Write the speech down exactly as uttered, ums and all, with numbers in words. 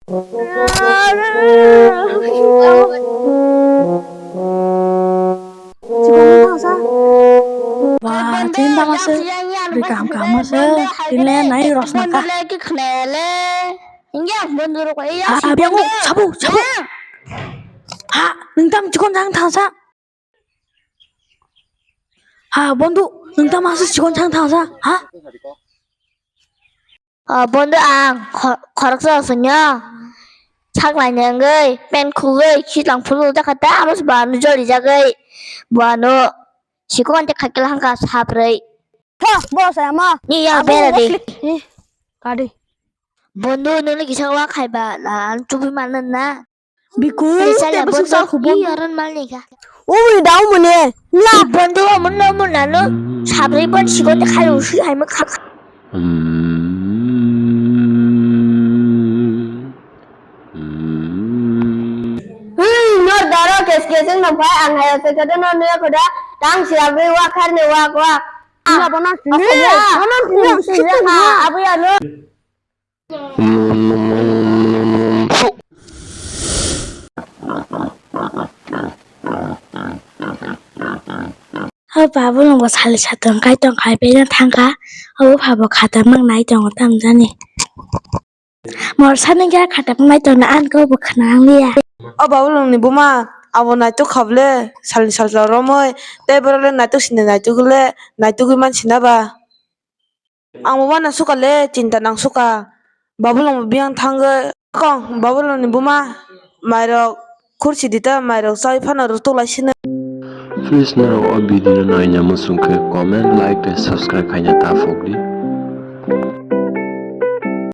Ba, tin tama se. Ri kam kam se. Tin le nai rosna ka. Ha, ha, biang, sabu, sabu. Ha, nung tam chikon jang thangsa. Ha, bondu, nung tam asa chikon jang thangsa. Ha? Ah, bondu, ang kho-, khoroksa asonyo. Sak lainengwi, pen khugwi, khitlang phuru jakha ta, amo se banu jori jagwi. Buano, sikon te khakil hangka sabrwi. Tho, bo saya ma. Ni ya bera de. Kadi. Bondu, nuni kisa wa khaiba, la, an tubi mana na. Biku, tei chaya tei bwswk bondu, chal khubun. I aron mal ni kha. Ui, dau mune. La. I bondu, amun no mun nanu. Sabri bon sikon te khai usi hai ma kha. Hmm, nor daro kes keseng no phai ang hai se kado no ne koda tang si abri wa khar ne wa wa. Ina bonan sini. Bonan sini. Sini ha abu ya no. O babu nungbo sali satong kai tong khai pena thangkha. Obo phabo khata mang nai tongo tamjani. Morsa nungya khata mang nai tongna anko bo khna ang liya. O babu nungni buma abo naituk khable salni salsa romoi tei borok le naituk sini naituk le naitugwi man sina ba. Ang bo uanasuka le, chinta nangsuka. Babulong bo biyang thangwi kong, Babulongni buma mairok khursi dita, mairok chawi phano rwtuk lai sino. Please norok o video no naina muchung khe comment, like tei subscribe khaina ta phok di.